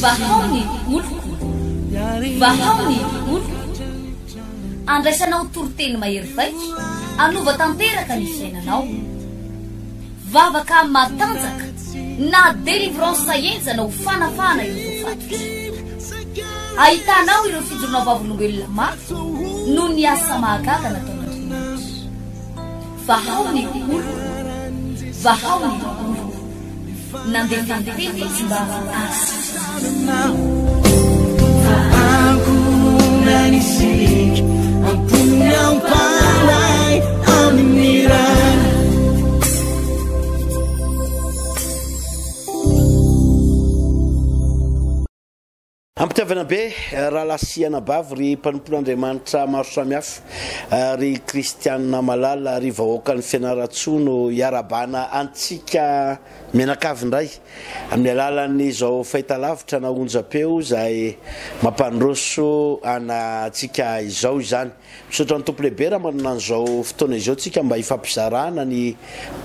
Vahao ny oloko, vahao ny oloko. Andraisanao toriteny mahery vaika, hanova tanteraka ny fiainanao. Vavaka matanjaka na délivrance henjana ho fanafahana ireo voafatotra. Ahitanao ireo fijoroana vavolombelona mafy noho ny asa mahagaga nataon'Andriamanitra. Vahao ny oloko, vahao ny oloko. Nandefa ny teny izy mba hahasitrana. Ampitiavana be rahalahy sy anabavy ry mpanompon'Andriamanitra maro samihafa, ry kristianina malala, ry vahoakan'i Fianarantsoa no iarahabana antsika mianakavy indray amin'ny alalan'izao fahitalavitra na onjam-peo izay mampandroso antsika izao izany. Misaotra ny Tompo lehibe raha manana an'izao fotoana izao tsika mba hifampizarana ny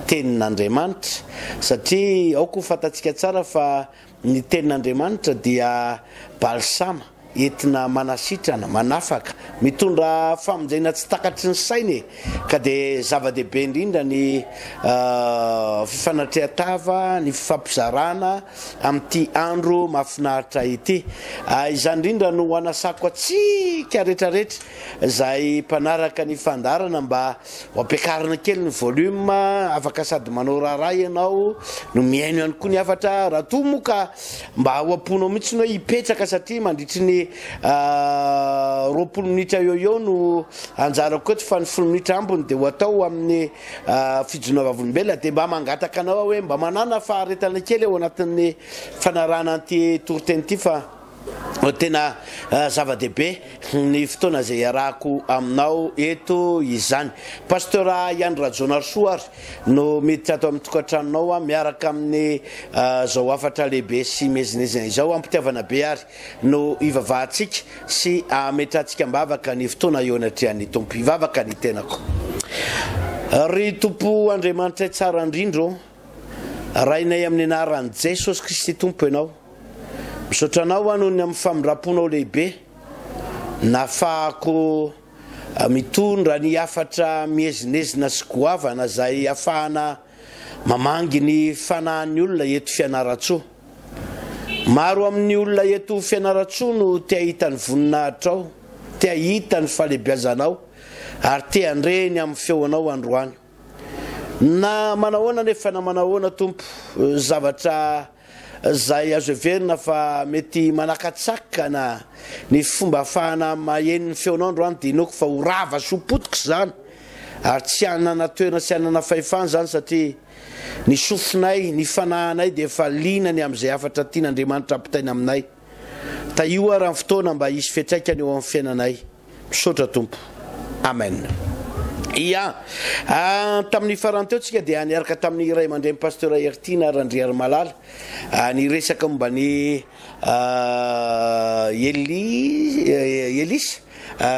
tenin'Andriamanitra satria aoka ho fantatsika tsara fa Ny Tenin'Andriamanitra dia balsama entina manasitrana, manafaka, mitondra famonjena tsy takatry ny saina e! Ka dia zava-dehibe indrindra ny fifanatrehan-tava, ny fifampizarana amin'ity andro mahafinaritra ity. Izany indrindra no hanasako antsika rehetrarehetra izay mpanaraka ny fandaharana mba Ho ampiakarina kely ny volume, afaka sady manao raharaha ianao no mihaino ihany koa ny hafatra, raha toa moa ka mba ao am-ponao mihitsy ny hoe hipetraka satria mandritry ny 20 minitra eo eo no anjarako eto fa ny folo minitra ambiny dia ho atao amin'ny fijoroana vavolombelona dia mba mangataka anao aho hoe mba manàna faharetana kely ao anatin'ny fanarahana an'ity toriteny ity fa Tena zava-dehibe ny fotoana izay iarahako aminao eto izany. Pasteur Ian Rajaonarisoa ary no miditra ato amin'ny tokantranonao miaraka amin'ny izao hafatra lehibe sy miezinezina izao. Am-pitiavana be ary no hivavahantsika sy hametrahantsika am-bavaka ny fotoana eo anatrehan'ny Tompo. Hivavaka ny tenako. Ry Tompo Andriamanitray tsara indrindra ô, Rainay amin'ny anaran'i Jesosy Kristy Tompo Ianao. Misaotra Anao aho noho ny amin'ny famindram-ponao lehibe nahafahako mitondra ny hafatra miezinezina sy goavana izay ahafahana mamangy ny fanahin'ny olona eto Fianarantsoa. Maro amin'ny olona eto Fianarantsoa no te hahita ny voninahitrao, te hahita ny fahalehibiazanao ary te handre ny amin'ny feonao androany. Na manahoana anefa na manahoana Tompo, zavatra izay azo heverina fa mety manakatsakana ny fomba ahafahana maheno ny feonao androany dia inoako fa ho rava sy ho potika izany ary tsy hanana toerana sy hanana fahefana izany satria ny sofinay, ny fanahinay dia efa liana ny amin'izay hafatra tian'Andriamanitra ampitaina aminay. Tahio ara ny fotoana mba hisy fiantraikany eo amin'ny fiainanay. Misaotra Tompo. Amen. Ia. Tamin'ny farany teo tsika dia niaraka tamin'ny ray aman-dreny Pasteur Heritiana Randriarimalala niresaka momba ny Eli Elisa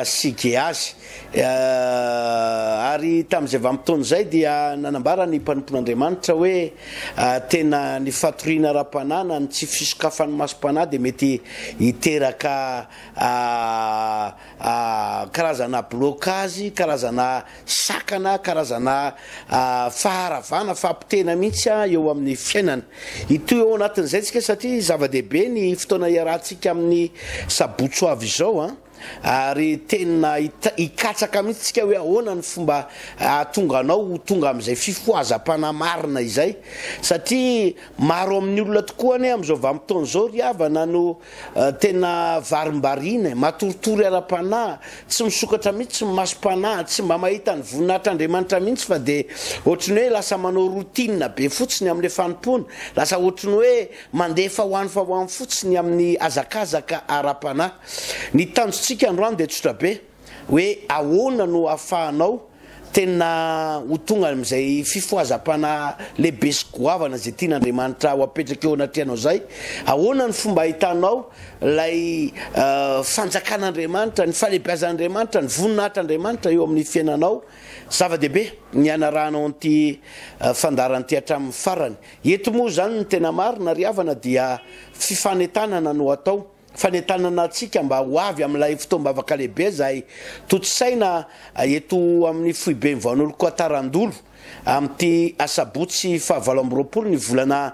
sy Gehazy. Ary tamin'izay vanim-potoana izay dia nanambara ny mpanompon'Andriamanitra hoe tena ny fatoriana ara-panahy na ny tsy fisokafan'ny masom-panahy dia mety hiteraka karazana blocage, karazana sakana, karazana faharavana, fahapotehana mihitsy eo amin'ny fiainana. Hitohy ao anatin'izay tsika satria zava-dehibe ny fotoana iarahantsika amin'ny sabotsy ho avy izao an, ary tena hikatsaka mihitsy tsika hoe ahoana ny fomba hahatonga anao ho tonga amin'izay fifohazam-panahy marina izay satria maro amin'ny olona tokoa anie amin'izao vanim-potoana izao ry havana no Tena varimbariana e, matoritory ara-panahy, tsy misokatra mihitsy ny masom-panahy, tsy mba mahita ny voninahitr'Andriamanitra mihitsy fa dia ohatry ny hoe lasa manao routine be fotsiny amin'ilay fanompoana, lasa ohatry ny hoe mandefa ho any fa ho any fotsiny amin'ny hazakazaka ara-panahy. Ny tanjontsika androany dia tsotra be, hoe ahoana no ahafahanao. tena ho tonga amin'izay fifohazam-panahy lehibe sy goavana izay tian'Andriamanitra ho apetraka eo anatrehanao izay? Ahoana ny fomba ahitanao ilay fanjakan'Andriamanitra, ny fahalehibeazan'Andriamanitra, ny voninahitr'Andriamanitra eo amin'ny fiainanao? Zava-dehibe ny hanarahanao an'ity fandaharana ity hatramin'ny farany. Eto moa izany ny tena marina ry havana dia fifanentanana no atao. Fanentanana antsika mba ho avy amin'ilay fotoam-bavaka lehibe izay tontosaina eto amin'ny foiben'ny Vanoloko Antarandolo amin'ity asabotsy faha 28 ny volana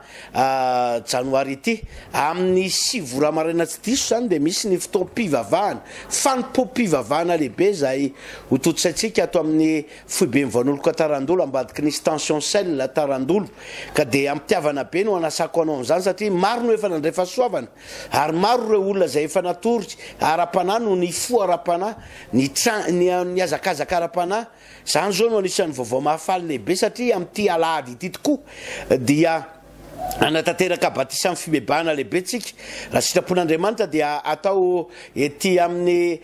janoary ity. Amin'ny 9 ora maraina tsy diso izany dia misy ny fotoam-pivavahana, fanompoam-pivavahana lehibe izay ho tontosaintsika ato amin'ny Foiben'ny Vanoloko Antarandolo ambadiky ny Station Shell Antarandolo ka dia am-pitiavana be no anasako anao amin'izany satria maro no efa nandray fahasoavana ary maro ireo olona izay efa natory ara-panahy no nifoha ara-panahy, nihazakazaka ara-panahy. Izany izao no anisan'ny vaovao mahafaly lehibe satria amin'ity alahady ity tokoa dia hanatanteraka batisan'ny fibebahana lehibe tsika. Raha sitrapon'Andriamanitra dia atao ety amin'ny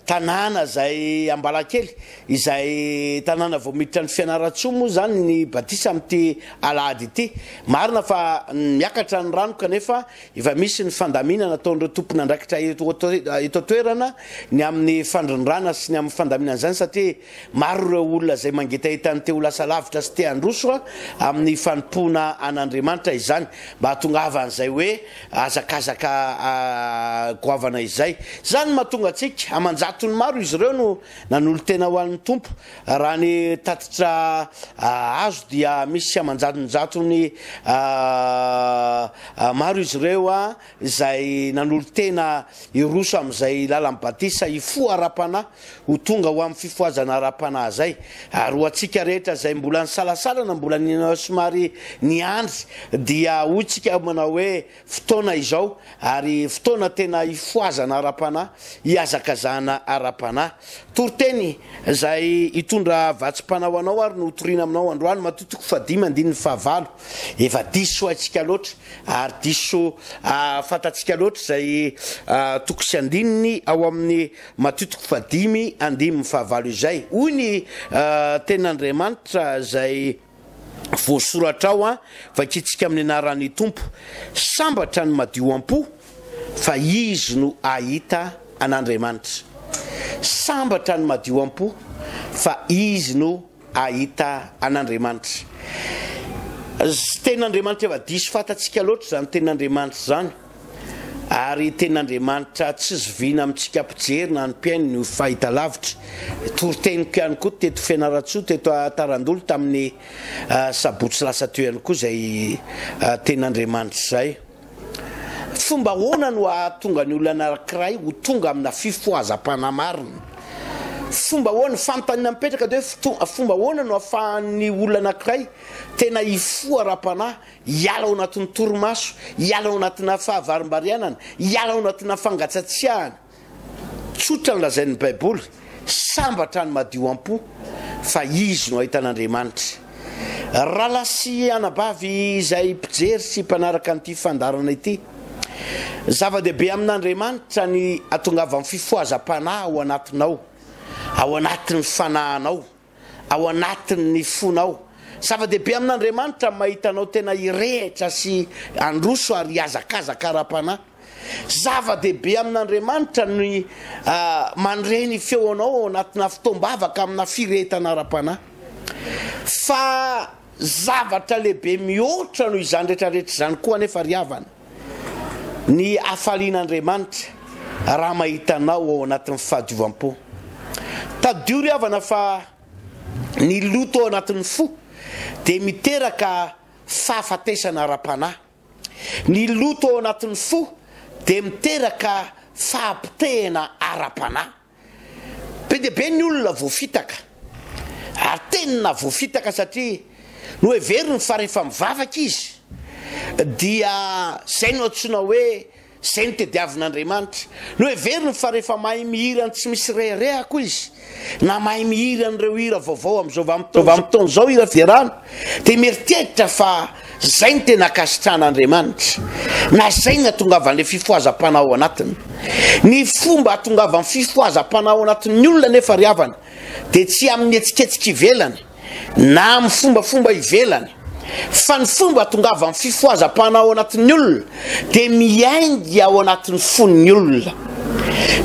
tanàna izay Ambalakely, izay tanàna vao miditra ny Fianarantsoa moa izany ny batisa amin'ity alahady ity. Marina fa miakatra ny rano kanefa efa misy ny fandaminana ataon'ireo tompon'andraikitra eto an-toerana ny amin'ny fandrindrana sy ny amin'ny fandaminana izany satria Maro ireo olona izay mangetaheta ny te ho lasa lavitra sy te handroso amin'ny fanompoana an'Andriamanitra izany mba hahatongavan'izay hoe hazakazaka goavana izay. Izany no mahatonga antsika, aman-jatony maro izy ireo no nanolo-tena ho an'ny Tompo. Raha ny tatitra azo dia misy aman-jatonjatony maro izy ireo izay nanolo-tena hiroso amin'izay lalan'ny batisa hifoha ara-panahy ho tonga ho amin'ny fifohazana ara-panahy izay. Ary ho antsika rehetra izay mbola nisalasala na mbola somary niandry dia hoy tsika manao hoe fotoana izao ary fotoana tena hifohazana ara-panahy, hihazakazahana ara-panahy. Toriteny izay hitondra vatsim-panahy ho anao ary no hotorina aminao androany, Matio toko fahadimy andininy fahavalo. Efa diso haintsika loatra ary diso fantatsika loatra izay toko sy andininy ao amin'ny Matio toko fahadimy andininy fahavalo izay. Hoy ny tenin'Andriamanitra izay voasoratra ao, vakintsika amin'ny anaran'ny Tompo, Sambatra ny madio am-po, fa izy no hahita an'Andriamanitra. Sambatra ny madio am-po, fa izy no hahita an'Andriamanitra. Tenin'Andriamanitra efa diso fantatsika loatra izany tenin'Andriamanitra izany. Ary tenin'Andriamanitra tsy zoviana amintsika mpijery na ny mpihaino ny fahitalavitra. Toriteniko ihany koa teto Fianarantsoa, teto Tarandolo tamin'ny sabotsy lasa teo ihany koa izay tenin'Andriamanitra izay. Fomba ahoana no hahatonga ny olona anankiray ho tonga amina fifohazam-panahy marina? Fomba ahoana, fanontaniana mipetraka dia hoe fomba ahoana no ahafahan'ny olona anankiray tena hifoha ara-panahy, hiala ao anatin'ny torimaso, hiala ao anatina fahavarimbarianana, hiala ao anatina fangatsatsiahana? Tsotra ny lazain'ny Baiboly, Sambatra ny madio am-po, fa izy no hahita an'Andriamanitra. Rahalahy sy anabavy izay mpijery sy mpanaraka an'ity fandaharana ity, zava-dehibe amin'Andriamanitra ny hatongavan'ny fifohazam-panahy ao anatinao, ao anatin'ny fanahinao, ao anatin'ny fonao. Zava-dehibe amin'Andriamanitra ny mahita anao tena hirehitra sy handroso ary hihazakazaka ara-panahy. Zava-dehibe amin'Andriamanitra ny mandre ny feonao ao anatina fotoam-bavaka amina firehetana ara-panahy. Fa zavatra lehibe mihoatra noho izany rehetrarehetra izany koa anefa ry havana, ny hafalian'Andriamanitra raha mahita anao ao anatin'ny fahadiovam-po. Tadidio ry havana fa ny loto ao anatin'ny fo dia miteraka fahafatesana ara-panahy. Ny loto ao anatin'ny fo dia miteraka fahapotehana ara-panahy. Be dia be ny olona voafitaka, ary tena voafitaka satria noheveriny fa rehefa mivavaka izy dia izay no antsoina hoe izay no tediavin'Andriamanitra. Noheveriny fa rehefa mahay mihira ny tsy misy rehareha koa izy, na mahay mihira an'ireo hira vaovao amin'izao vanim-potoana izao, hira fiderana, dia mieritreritra fa izay no tena ankasitrahan'Andriamanitra, na izay no hahatongavan'ilay fifohazam-panahy ao anatiny. Ny fomba hahatongavan'ny fifohazam-panahy ao anatin'ny olona anefa ry havana, dia tsy amin'ny hetsiketsika ivelany na amin'ny fombafomba ivelany, fa ny fomba ahatongavan'ny fifohazam-panahy ao anatin'ny olona dia miainga ao anatin'ny fon'ny olona.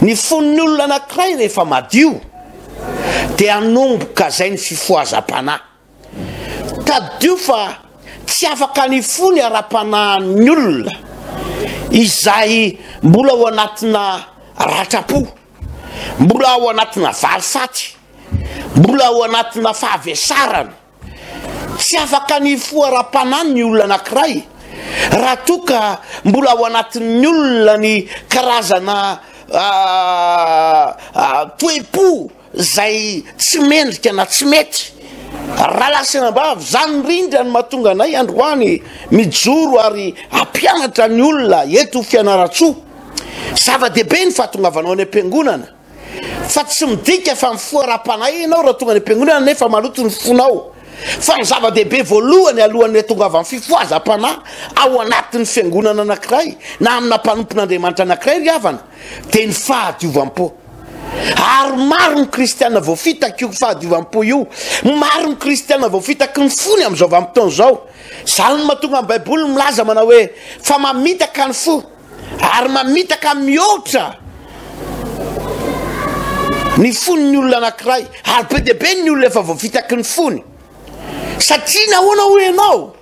Ny fon'ny olona anankiray rehefa madio dia hanomboka izay ny fifohazam-panahy. Tadidio fa tsy afaka ny hifoha ny ara-panahin'ny olona izay mbola ao anatina ratram-po, mbola ao anatina valifaty, mbola ao anatina fahavesarana. Tsy afaka ny hifoha ara-panahy ny olona anankiray raha toa ka mbola ao anatin'ny olona ny karazana toe-po izay tsy mendrika na tsy mety. Rahalahy sy anabavy, izany indrindra no mahatonga anay androany mijoro ary hampianatra ny olona eto Fianarantsoa. Zava-dehibe ny fahatongavanao any am-piangonana, fa tsy midika fa mifoha ara-panahy ianao raha tonga any am-piangonana nefa maloto ny fonao. Fa ny zava-dehibe voalohany alohan'ny hahatongavan'ny fifohazam-panahy ao anatin'ny fiangonana anankiray na amina mpanompon'Andriamanitra anankiray ry havana, dia ny fahadiovam-po. Ary maro ny kristiana voafitak'io fahadiovam-po io. Maro ny kristiana voafitaky ny fony amin'izao vanim-potoana izao. Izany no mahatonga ny Baiboly milaza manao hoe fa mamitaka ny fo ary mamitaka mihoatra ny fon'ny olona anankiray. Ary be dia be ny olona efa voafitaky ny fony. Satria nahoana hoy ianao?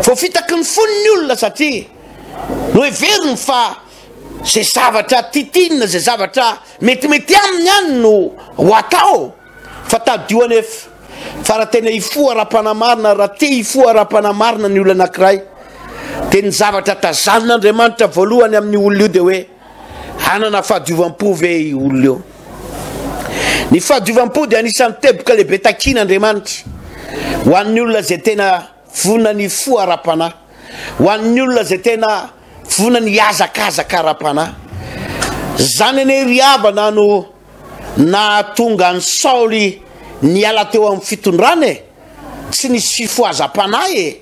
Voafitaky ny fony ny olona satria noheveriny fa izay zavatra titinina, izay zavatra metimety aminy ihany no ho atao. Fa tadidio anefa fa raha tena hifoha ara-panahy marina, raha te hifoha ara-panahy marina ny olona anankiray, dia ny zavatra tazanin'Andriamanitra voalohany amin'io olona io dia hoe hanana fahadiovam-po ve io olona io? Ny fahadiovam-po dia anisan'ny teboka lehibe takian'Andriamanitra ho an'ny olona izay tena vonona ny hifoha ara-panahy, ho an'ny olona izay tena vonona ny hihazakazaka ara-panahy. Izany anie ry havana no nahatonga an'i Saoly niala teo amin'ny fitondrana e! Tsy nisy fifohazam-panahy e!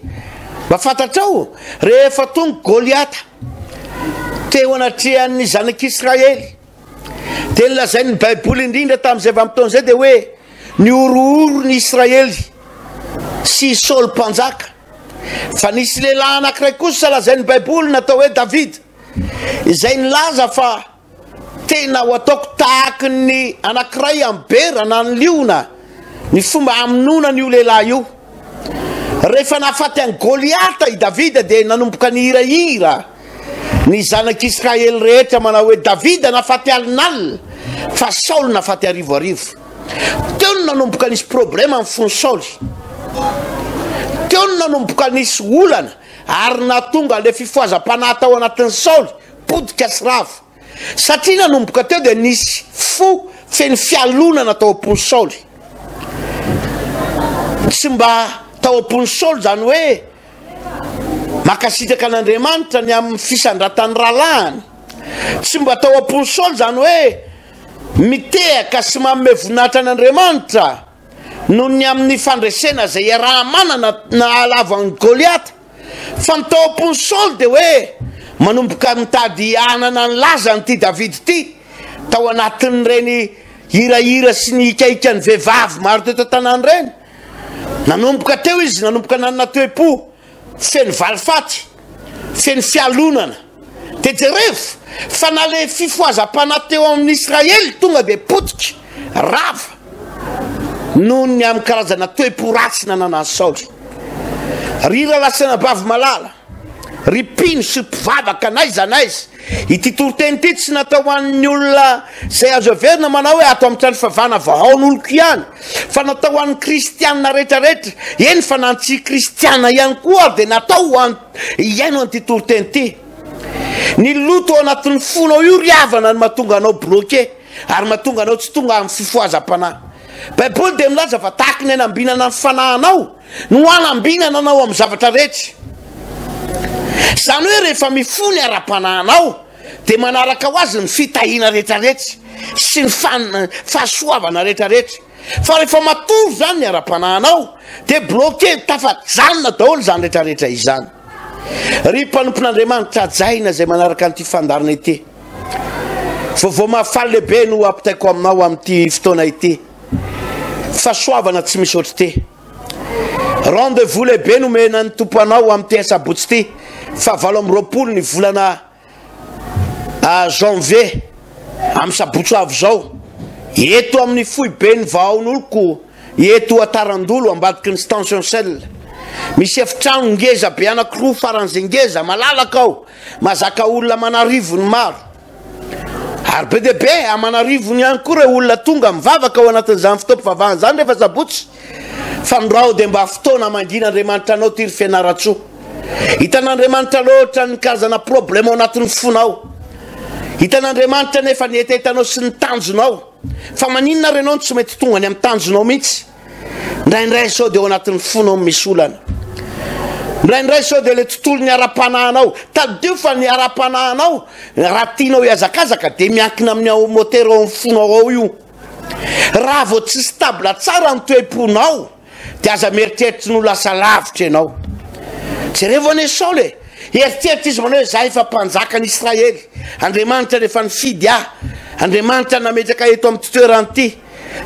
Mba fantatrao, rehefa tonga Goliata teo anatrehan'ny zanak'Israely, dia nolazain'ny Baiboly indrindra tamin'izay vanim-potoana izay dia hoe nihorohoro ny Israely sy i Saoly mpanjaka. Fa nisy lehilahy anankiray kosa lazain'ny Baiboly natao hoe Davida, izay nilaza fa Tena ho ataoko tahaky ny anankiray amin'ny bera na ny liona ny fomba hamonoana an'io lehilahy io. Rehefa nahafaty an'i Goliata i Davida dia nanomboka nihirahira ny zanak'Israely rehetra manao hoe, Davida nahafaty alinalina, fa Saoly nahafaty arivoarivo. Teo no nanomboka nisy problema ny fon'i Saoly. Teo no nanomboka nisy olana ary nahatonga ilay fifohazam-panahy tao anatin'i Saoly Potika sy rava. Satria nanomboka teo dia nisy fo feno fialonana tao am-pon'i Saoly. Tsy mba tao am-pon'i Saoly izany hoe mankasitraka an'Andriamanitra ny amin'ny fisandratan'ny rahalahiny. Tsy mba tao am-pon'i Saoly izany hoe mitehaka sy manome voninahitra an'Andriamanitra noho ny amin'ny fandresena izay iaraha-manana nahalavo an'i Goliata. Fa ny tao am-pon'i Saoly dia hoe manomboka mitady hanana ny lazany ity Davida ity, tao anatin'ireny hirahira sy ny hikahikan'ny vehivavy maro teto an-tanàna ireny. Nanomboka teo izy nanomboka nanana toe-po feno valifaty, feno fialonana. Dia jerevo fa na ilay fifohazam-panahy teo amin'ny Israely tonga dia potika, rava, noho ny amin'ny karazana toe-po ratsy nananan'i Saoly. Ry rahalahy sy anabavy malala, ry mpino sy mpivavaka n'aiza n'aiza, ity toriteny ity tsy natao ho an'ny olona izay azo heverina manao hoe ato amin'ny trano fivavahana vahaon'oloko ihany, fa natao ho an'ny kristiana rehetrarehetra, eny fa na ny tsy kristiana ihany koa ary dia natao ho an hihaino an'ity toriteny ity. Ny loto ao anatin'ny fonao io ry havana no mahatonga anao bloqué ary mahatonga anao tsy tonga amin'ny fifohazam-panahy. Baiboly dia milaza fa tahaky ny hanambinana ny fanahinao no hanambinana anao amin'ny zavatra rehetra. Izany hoe rehefa mifoha ny ara-panahinao dia manaraka ho azy ny fitahiana rehetrarehetra sy ny fahasoavana rehetrarehetra. Fa rehefa matory zany ny ara-panahinao dia bloqué, tafajanona daholo izany rehetrarehetra izany. Ry mpanompon'Andriamanitra hajaina izay manaraka an'ity fandaharana ity. Vaovao mahafaly lehibe no ampitaiko aminao amin'ity fotoana ity. Fahasoavana tsy misy ohatr'ity. Rendez-vous lehibe nomena ny Tompo anao amin'ity asabotsy ity, faha 28 ny volana janvier, amin'ny sabotsy ho avy izao, eto amin'ny foiben'ny Vahaonoloko eto Antarandolo ambadiky ny station Shell. Misy efitrano ngeza be anankiroa faran'izay ngeza, malalaka ao, mahazaka olona aman'arivony maro. Ary be dia be aman'arivony ihany koa ireo olona tonga mivavaka ao anatin'izany fotoam-pivavahana izany rehefa sabotsy. Fandrao dia mba fotoana mangina Andriamanitra anao ty ry Fianarantsoa. Hitan'Andriamanitra loatra ny karazana problème ao anatin'ny fonao. Hitan'Andriamanitra nefa ny hetahetanao sy ny tanjonao. Fa maninona ary ianao no tsy mety tonga any amin'ny tanjonao mihitsy? Indraindray sao dia ao anatin'ny fonao misy olana. Indraindray sao dia ilay tontolon'ny ara-panahinao. Tadidio fa ny ara-panahinao raha tianao hihazakazaka dia miankina amin'ny ao motera ao amin'ny fonao ao io. Raha vao tsy stable tsara ny toe-ponao dia aza mieritreritra ny ho lasa lavitra ianao. Jerevo anie Saoly e! Eritreritra izy manao hoe za efa mpanjakan'i Israely, Andriamanitra no efa nifidy ahy, Andriamanitra nametraka eto amin'ity toerana ity.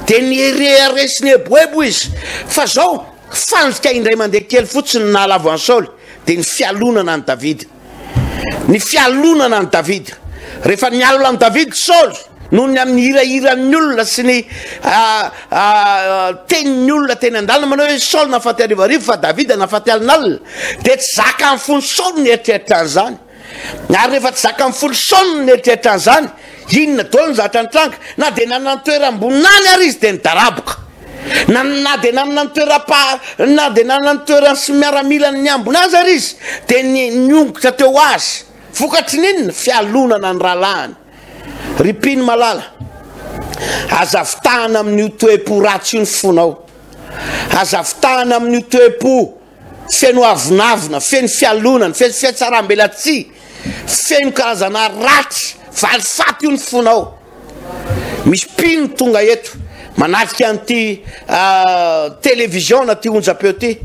Dia nirehareha sy nieboebo izy. Fa zao, fandrika indray mandeha kely fotsiny no nahalavo an'i Saoly, dia ny fialonana an'i Davida. Ny fialonana an'i Davida. Rehefa nialona an'i Davida Saoly, noho ny amin'ny hirahiran'ny olona sy ny tenin'ny olona teny an-dalana manao hoe Saoly nahafaty harivariva fa Davida nahafaty alinalina, dia tsy zakan'ny fon'i Saoly ny eritreritra an'izany. Ary rehefa tsy zakan'ny fon'i Saoly ny eritreritra an'izany, inona daholo ny zavatra nitranga? Na dia nanana ny toeram-boninahiny ary izy dia nidaraboka. Na na dia nanana ny toeram-paha na dia nanana ny toerany sy ny miaramilany niambina azy ary izy dia ny niongotra teo azy. Vokatry ny inona? Fialonana ny rahalahiny. Ry mpino malala, aza fitahana amin'io toe-po ratsy io ny fonao. Aza fitahana amin'io toe-po feno avonavona, feno fialonana, feno fihatsaram-belatsihy, feno karazana ratsy, valifaty io ny fonao. Misy mpino tonga eto manatrika an'ity télévision na ty onjam-peo ity,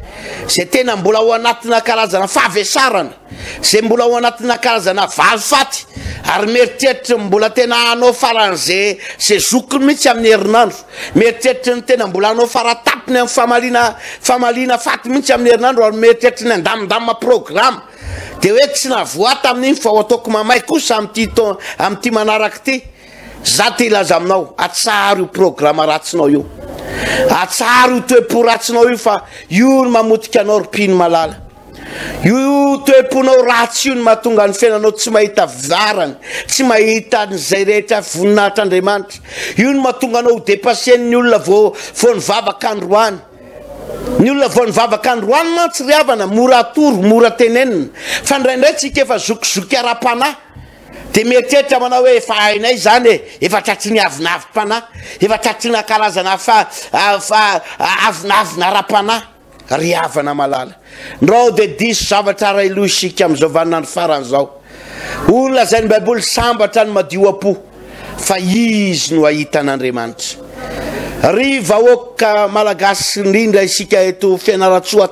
izay tena mbola ao anatina karazana fahavesarana, izay mbola ao anatina karazana valifaty, ary mieritreritra ny mbola tena hanao faran'izay izay zokiny mihitsy amin'ny herinandro, mieritreritra ny tena mbola hanao faratapony amin'ny famaliana famaliana faty mihitsy amin'ny herinandro, ary mieritreritra ny handamindamina programa. Dia hoe tsy navoa tamin'iny fa ho ataoko mamay kosa amin'ity taona amin'ity manaraka ity. Za te hilaza aminao, atsaharo io programa ratsinao io. Atsaharo io toe-po ratsinao io fa io no mamotika anao ry mpino malala. Io toe-ponao ratsy io no mahatonga ny fiainanao tsy mahita varany, tsy mahita an'izay rehetra voninahitr'Andriamanitra. Io no mahatonga anao ho dépasser-n'ny olona vao vao nivavaka androany. Ny olona vao nivavaka androany mantsy ry havana mora atoro, mora tenenina. Fa indraindray tsika efa zokizoky ara-panahy dia mieritreritra manao hoe efa hainay izany e, efa tratry ny avonavom-panahy, efa tratry ny karazana fa, fa avonavona ara-panahy. Ry havana malala, ndrao dia diso zavatra ara-iloha isika amin'izao vaninandro farany izao. Hoy ny lazain'ny Baiboly, Sambatra ny madio am-po, fa izy no hahita an'Andriamanitra. Ry vahoaka malagasy, indrindra isika eto Fianarantsoa,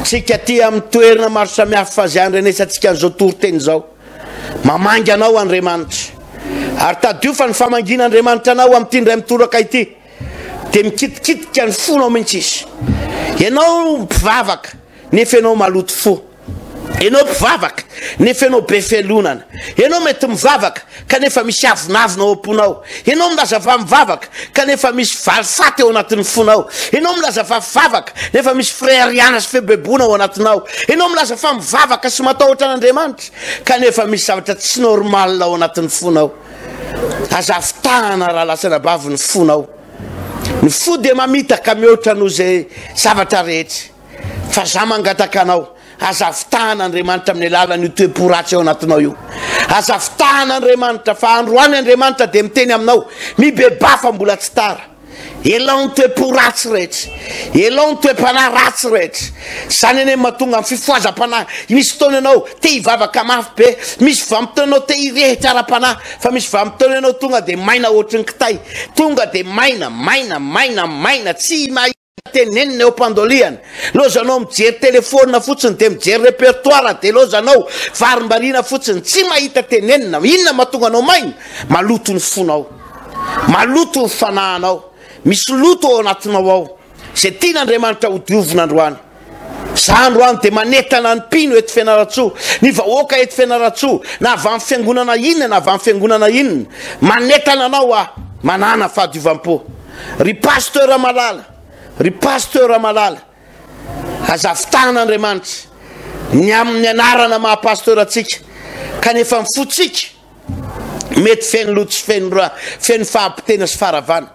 tsika aty amin'ny toerana maro samihafa izay andrenesantsika an'izao toriteny izao, mamangy anao Andriamanitra. Ary tadidio fa ny famangian'Andriamanitra anao amin'ity indray mitoraka ity dia mikitikitika ny fonao mihitsy izy. Ianao mpivavaka, nefa ianao maloto fo. Ianao mpivavaka, nefa ianao be fialonana. Ianao mety mivavaka, kanefa misy avonavona ao am-ponao. Ianao milaza fa mivavaka, kanefa misy valifaty ao anatin'ny fonao. Ianao milaza fa mivavaka, nefa misy fireharehana sy febeboana ao anatinao. Ianao milaza fa mivavaka sy matahotra an'Andriamanitra, kanefa misy zavatra tsy normal ao anatin'ny fonao. Aza fitahana raha lasa anabavy ny fonao. Ny fo dia mamitaka mihoatra noho izay zavatra rehetra. Fa za mangataka anao, aza fitahana Andriamanitra amin'ny alalan'io toe-po ratsy ao anatinao io. Aza fitahana Andriamanitra, fa androany Andriamanitra dia miteny aminao, mibebaha fa mbola tsy tara. Elao ny toe-po ratsy rehetra. Elao ny toe-panahy ratsy rehetra. Izany anie no mahatonga ny fifohazam-panahy. Misy fotoana ianao te hivavaka mafy be, misy vanim-potoana ianao te hirehitra ara-panahy, fa misy vanim-potoana ianao tonga dia maina ohatry ny kitay. Tonga dia maina, maina, maina, maina, tsy mahita. tenenina eo am-pandolihana. Lozanao mijery telephone fotsiny dia mijery repertoire dia lozanao varimbariana fotsiny tsy mahita tenenina. Inona mahatonga anao maina? Maloto ny fonao. Maloto ny fanahinao. Misy loto ao anatinao ao. Izay tian'Andriamanitra ho diovina androany. Za androany dia manentana ny mpino eto Fianarantsoa, ny vahoaka eto Fianarantsoa, na avy amin'ny fiangonana inona na avy amin'ny fiangonana inona. Manentana anao aho, manàna fahadiovam-po. Ry Pasteur malala, ry Pasteur malala, aza fitahan'Andriamanitra ny amin'ny anarana maha Pasteur antsika, kanefa ny fontsika, Mety feno loto sy feno ra, feno fahapotehana sy faharavana.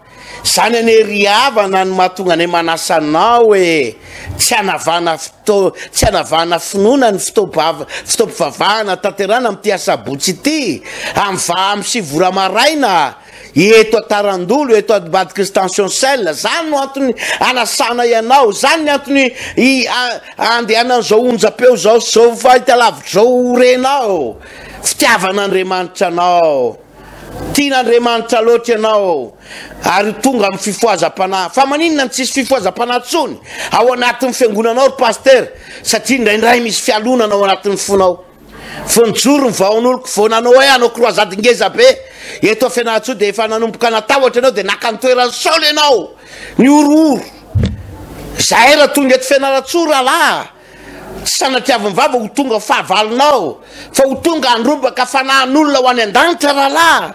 Zany anie ry havana no mahatonga anay manasa anao e! Tsy hanavana foto, tsy hanavana finoana ny fotoam-pivava, fotoam-pivavahana tanterahana amin'ity asabotsy ity, amin'ny va, amin'ny sivy ora maraina, eto Antarandolo, eto ambadiky ny station Shell. Zany no antony anasanay anao, zany ny antony i, a, andehanan'izao onjam-peo izao sy izao fahitalavitra izao ho renao. Fitiavan'Andriamanitra anao. Tian'Andriamanitra loatra ianao ary ho tonga amin'ny fifohazam-panahy. Fa maninona no tsisy fifohazam-panahy intsony ao anatin'ny fiangonanao ry Pasitera? Satria indraindray misy fialonana ao anatin'ny fonao. Vao nijoro ny vahoan'oloko, vao nanao hoe hanao croisade ngeza be eto Fianarantsoa dia efa nanomboka natahotra ianao dia naka ny toeran'i Saoly ianao. Nihorohoro. Zahay raha tonga eto Fianarantsoa rahalahy. Tsy sanatriavin'ny vava ho tonga fahavalonao, fa ho tonga handrobaka fanahin'olona ho any an-danitra rahalahy.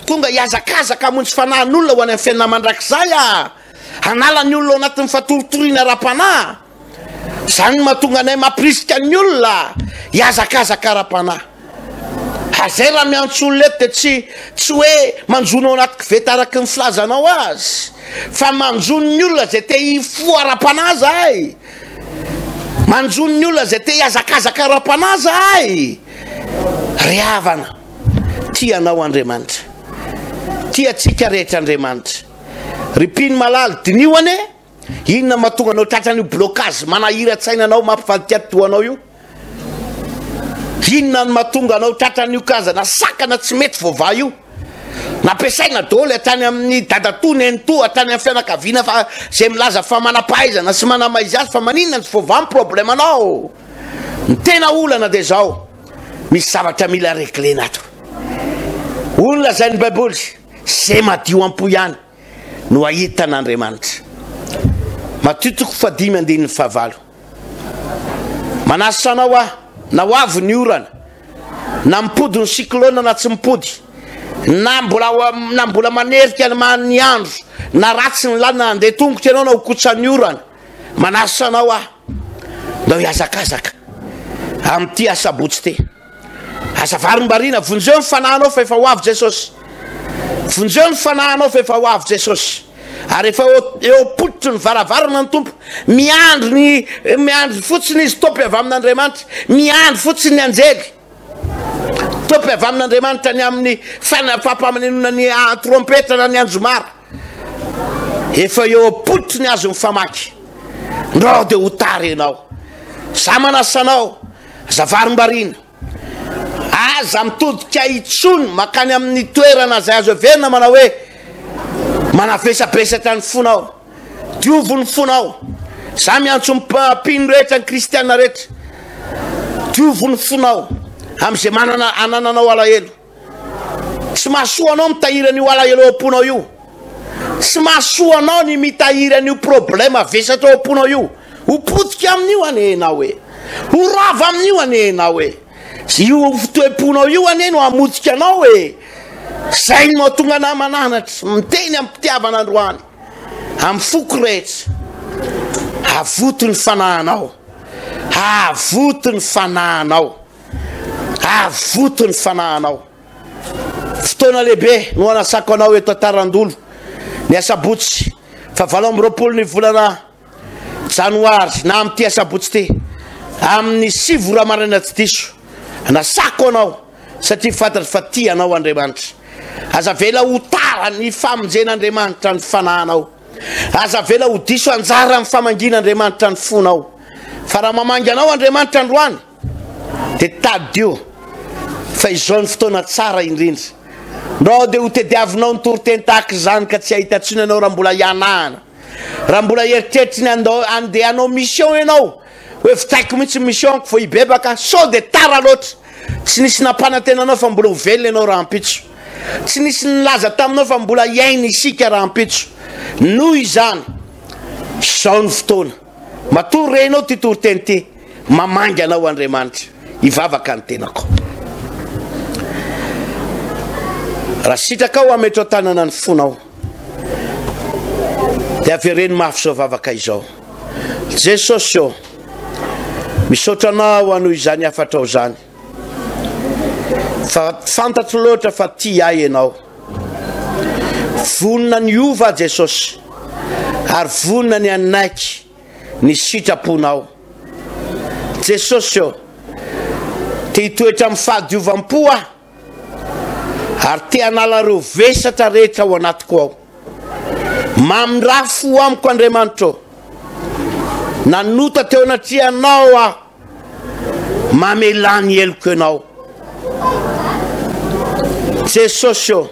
Tonga hihazakazaka hamonjy fanahin'olona ho any amin'ny fiainana mandrakizay aho. Hanala ny olona ao anatin'ny fatoritoriana ara-panahy. Izany no mahatonga anay mampirisika ny olona hihazakazaka ara-panahy. Ary zay raha miantso olona eto dia tsy tsy hoe manjono ao anaty koveta araka ny filazanao azy, fa manjono ny olona izay te hifoha ara-panahy zahay. Manjono ny olona izay te hihazakazaka ara-panahy zahay. Ry havana, tia anao Andriamanitra. Tia antsika rehetra Andriamanitra. Ry mpino malala, diniho anie. Inona mahatonga anao tratran'io blocage manahiran-tsaina anao mampivadika atidoha anao io? Inona no mahatonga anao tratran'io karazana sakana tsy mety voavaha io? Nampiasaina daholo hatrany amin'ny dadatoa, nenitoa, hatrany amin'ny fianakaviana fa izay milaza fa manam-pahaizana sy manamaizy azy fa maninona no tsy voavaha ny problème anao? Ny tena olana dia izao, misy zavatra mila reglena ato. Hoy ny lazain'ny Baiboly, izay madio am-po ihany. no hahita an'Andriamanitra. Matio toko fahadimy andininy fahavalo. Manasa anao aho, na ho avy ny orana, na mipody ny cyclone na tsy mipody, na mbola na mbola manerika ny ny andro, na ratsy ny lalana, handeha tongotra ianao na ho kotsan'ny orana. Manasa anao aho, ndao hihazakazaka amin'ity asabotsy ity. Aza varimbariana, vonjeo ny fanahinao fa efa ho avy Jesosy. Vonjeo ny fanahinao fa efa ho avy Jesosy. Ary efa eo am-pototry ny varavarana ny Tompo. Miandry ny miandry fotsiny izy topy avy amin'Andriamanitra. Miandry fotsiny ny anjely. Topy avy amin'Andriamanitra ny amin'ny fampamanenona ny trompetra na ny anjomara. Efa eo am-pototry ny hazo mifamaky. Ndrao dia ho tara ianao. Za manasa anao. Aza varimbariana. Aza mitodika intsony mankany amin'ny toerana izay azo heverina manao hoe manavesabesatra ny fonao. Diovy ny fonao. Za miantso ny mpino rehetra, ny kristiana rehetra. Diovy ny fonao amin'izay manana anananao alahelo. Tsy mahasoa anao mitahiry an'io alahelo ao am-ponao io. Tsy mahasoa anao ny mitahiry an'io problème vesatra ao am-ponao io. Ho potika amin'io anie ianao e. Ho rava amin'io anie ianao e. Io toe-ponao io anie no hamotika anao e. Izay no mahatonga anah mananatra, miteny amim-pitiavana androany, amin'ny foko rehetra. Avoto ny fanahinao. Avoto ny fanahinao. Avoto ny fanahinao. Fotoana lehibe no anasako anao eto Antarandolo ny asabotsy fa 28 ny volana janoary na amin'ity asabotsy ity amin'ny 9 ora maraina tsy diso. Anasako anao satria fantatro fa tia anao Andriamanitra. Aza avela ho tara ny famonjen'Andriamanitra ny fanahinao. Aza avela ho diso anjara amin'ny famangian'Andriamanitra ny fonao. Fa raha mamangy anao Andriamanitra androany Dia tadidio fa izao ny fotoana tsara indrindra. Ndrao dia ho tediavinao ny toriteny tahaka izany ka tsy hahita intsony ianao raha mbola hianahana. Raha mbola eritreritry ny handao handeha hanao mission ianao, hoe vitaiko mihitsy ny mission-ko vao hibebaka, sao dia tara loatra. Tsy nisy nampanantena anao fa mbola ho velona ianao rahampitso. Tsy nisy nilaza taminao fa mbola hiaina isika rahampitso. Noho izany, izao ny fotoana. Matoa renao ity toriteny ity, mamangy anao Andriamanitra. Hivavaka ny tenako. Raha sitrakao hametrao tanana ny fonao, dia avereno mafy izao vavaka izao. Jesosy ô, misaotra Anao aho noho izany hafatrao izany, fa fantatro loatra fa tia ahy Ianao. Vonona ny hiova aho Jesosy, ary vonona ny hanaiky ny sitraponao. Jesosy ô, te hitoetra amin'ny fahadiovam-po aho, ary te hanala ireo vesatra rehetra ao anatiko ao. Mamindrà fo amiko Andriamanitra ô. Nanota teo anatrehanao aho. Mamelà ny heloko ianao. Jesosy ô,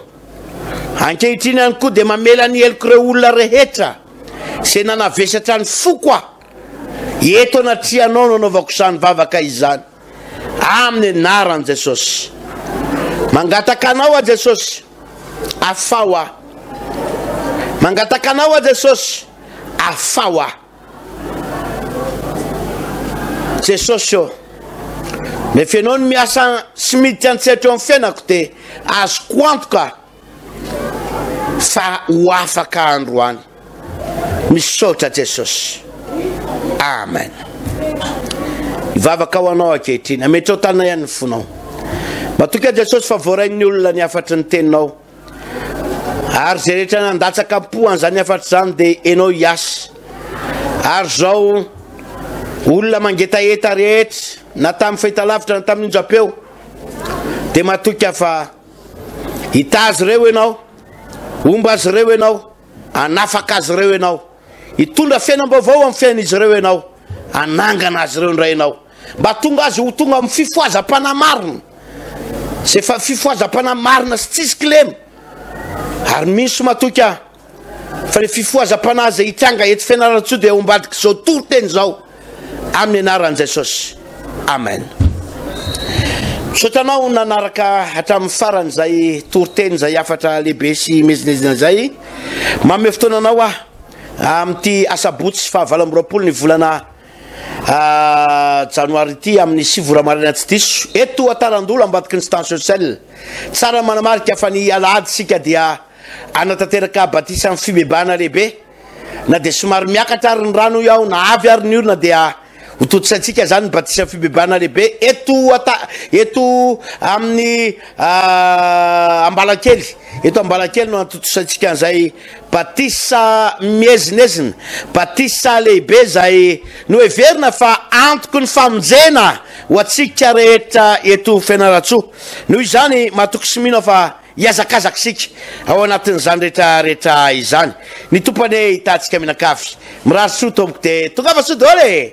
ankehitriny ihany koa dia mamela ny heloko ireo olona rehetra izay nanavesatra ny foko aho. Eto anatrehanao no anaovako izany vavaka izany. Amin'ny anaran'i Jesosy. Mangataka anao aho Jesosy, afaho aho. Mangataka anao aho Jesosy, afaho aho. Jesosy ô, rehefa ianao no miasa sy miditra an-tsehatra eo amin'ny fiainako dia azoko antoka fa ho afaka androany. Misaotra Jesosy. Amen. Hivavaka ho anao ankehitriny. Ametrao tanana ihany ny fonao. Matoky aho Jesosy fa voarain'ny olona ny hafatry ny teninao. Ary izay rehetra nandatsaka am-po an'izany hafatra izany dia enao hiasa. Ary izao olona mangetaheta rehetra na tamin'ny fahitalavitra na tamin'ny onjam-peo dia matoky aho fa hita azy ireo ianao, homba azy ireo ianao. Hanafaka azy ireo Ianao. Hitondra fiainam-baovao amin'ny fiainan'izy ireo Ianao. Hanangana azy ireo indray Ianao. Mba hahatonga azy ho tonga amin'ny fifohazam-panahy marina. Izay fa fifohazam-panahy marina sy tsisy kilema. Ary mino sy matoky aho fa ny fifohazam-panahy izay hitranga eto Fianarantsoa dia ao ambadik'izao toriteny izao. Amin'ny anaran'i Jesosy. Amen. Misaotra anao nanaraka hatramin'ny farany izay toriteny izay hafatra lehibe sy miezinezina izay. Manome fotoana anao aho amin'ity asabotsy faha 28 ny volana ah, janoary ity amin'ny 9 ora maraina tsy diso eto Antarandolo ambadiky ny station Shell. Tsara manamarika fa ny alahady isika dia anatanteraka batisan'ny fibebahana lehibe. Na dia somary miakatra ary ny rano hoy aho, na avy ary ny orona dia ho tontosaintsika izany ny batisan'ny fibebahana lehibe eto ata eto amin'ny Ambalakely. Eto Ambalakely no antontosaintsika an'izay batisa miezinezina, batisa lehibe izay noheverina fa antoky ny famonjena ho antsika rehetra eto Fianarantsoa. Noho izany, matoky sy mino aho fa Hihazakazaka isika ao anatin'izany rehetra rehetra izany. Ny Tompo anie hitaha antsika mianakavy. Mirary soa tompoko dia tongava soa daholo e!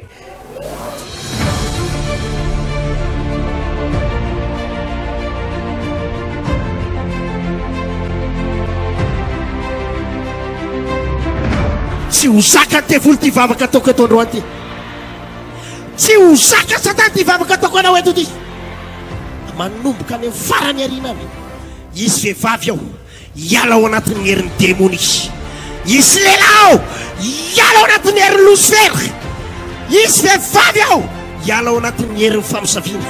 Tsy ho zakan'ny devoly ity vavaka ataoko eto androany ity. Tsy ho zaka satana ity vavaka ataoko anao eto ity. Manomboka any amin'ny farany aoriana any, hisy vehivavy ao hiala ao anatin'ny herin'ny demonia. Hisy lehilahy ao hiala ao anatin'ny herin'ny losifera. Hisy vehivavy ao hiala ao anatin'ny herin'ny famosaviana.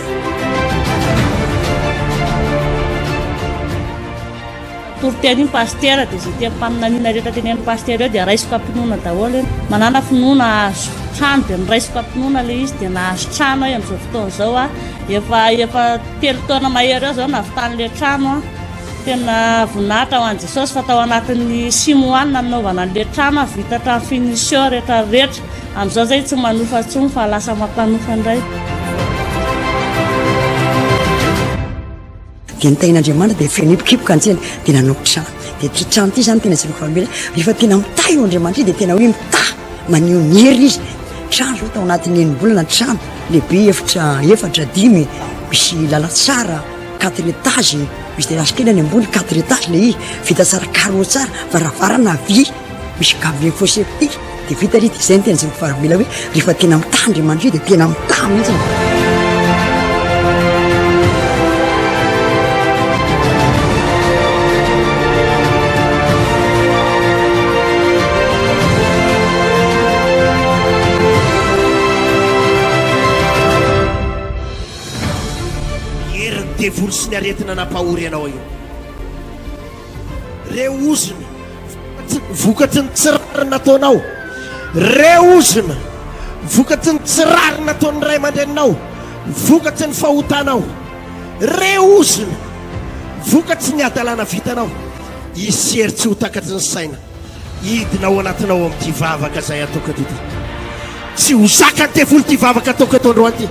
Toriteny iny pasitera dia izay tenim-paminaniana rehetra tenenin'ny pasitera eo dia raisiko am-pinoana daholo iny. Manana finoana hahazo trano dia noraisiko am-pinoana ilay izy dia nahazo trano aho amin'izao fotoana izao aho. Efa efa telo taona mahery eo izao nahavitan'ilay trano aho. Tena voninahitra ho an'i Jesosy fa tao anatin'ny six mois no nanaovana an'ilay trano aho, vita hatramin'ny finition rehetra rehetra. Amin'izao izay tsy manofa intsony fa lasa mampanofa indray. Dia ny tahin'Andriamanitra dia feno hipokipoka ny tsena dia nanao trano. Dia ity trano ity izany tena jereko fa mila rehefa tena mitahy io Andriamanitra io dia tena hoe mitahy maneho ny heriny izy. Trano izao tao anatin'ny enim-bolana trano lehibe efitra efatra dimy misy lalantsara quatre étages misy terrasse kely any ambony quatre étages ilay izy vita tsara carreaux tsara varavarana vy. Misy gamme fosse septique dia vita ry dia izay no tena jereko faharoa hoe rehefa tena mitaha Andriamanitra io dia tena mitaha mihitsy. Herin'ny devoly sy ny aretina nampahory anao io. Reo ozona vokatry ny tsy rariny nataonao. Reo ozona vokatry ny tsy rariny nataon'ny ray aman-dreninao, vokatry ny fahotanao. Reo ozona vokatry ny hadalana vitanao. Hisy hery tsy ho takatry ny saina hidina ao anatinao amin'ity vavaka izay ataoko eto ity. Tsy ho zakan'ny devoly ity vavaka ataoko eto androany ity.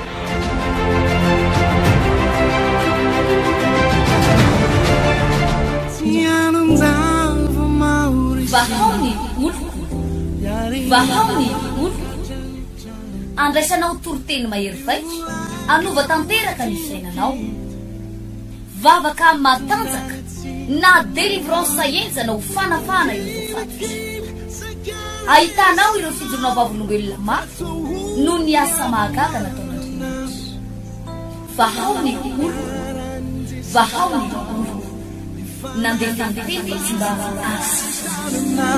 Vahao ny oloko, vahao ny oloko. Andraisanao toriteny mahery vaika, hanova tanteraka ny fiainanao. Vavaka matanjaka na délivrance henjana ho fanafahana ireo voafatotra. Ahitanao ireo fijoroana vavolombelona mafy noho ny asa mahagaga nataon'Andriamanitra. Vahao ny oloko, vahao ny oloko. Nandefa ny teny izy mba hahasitrana.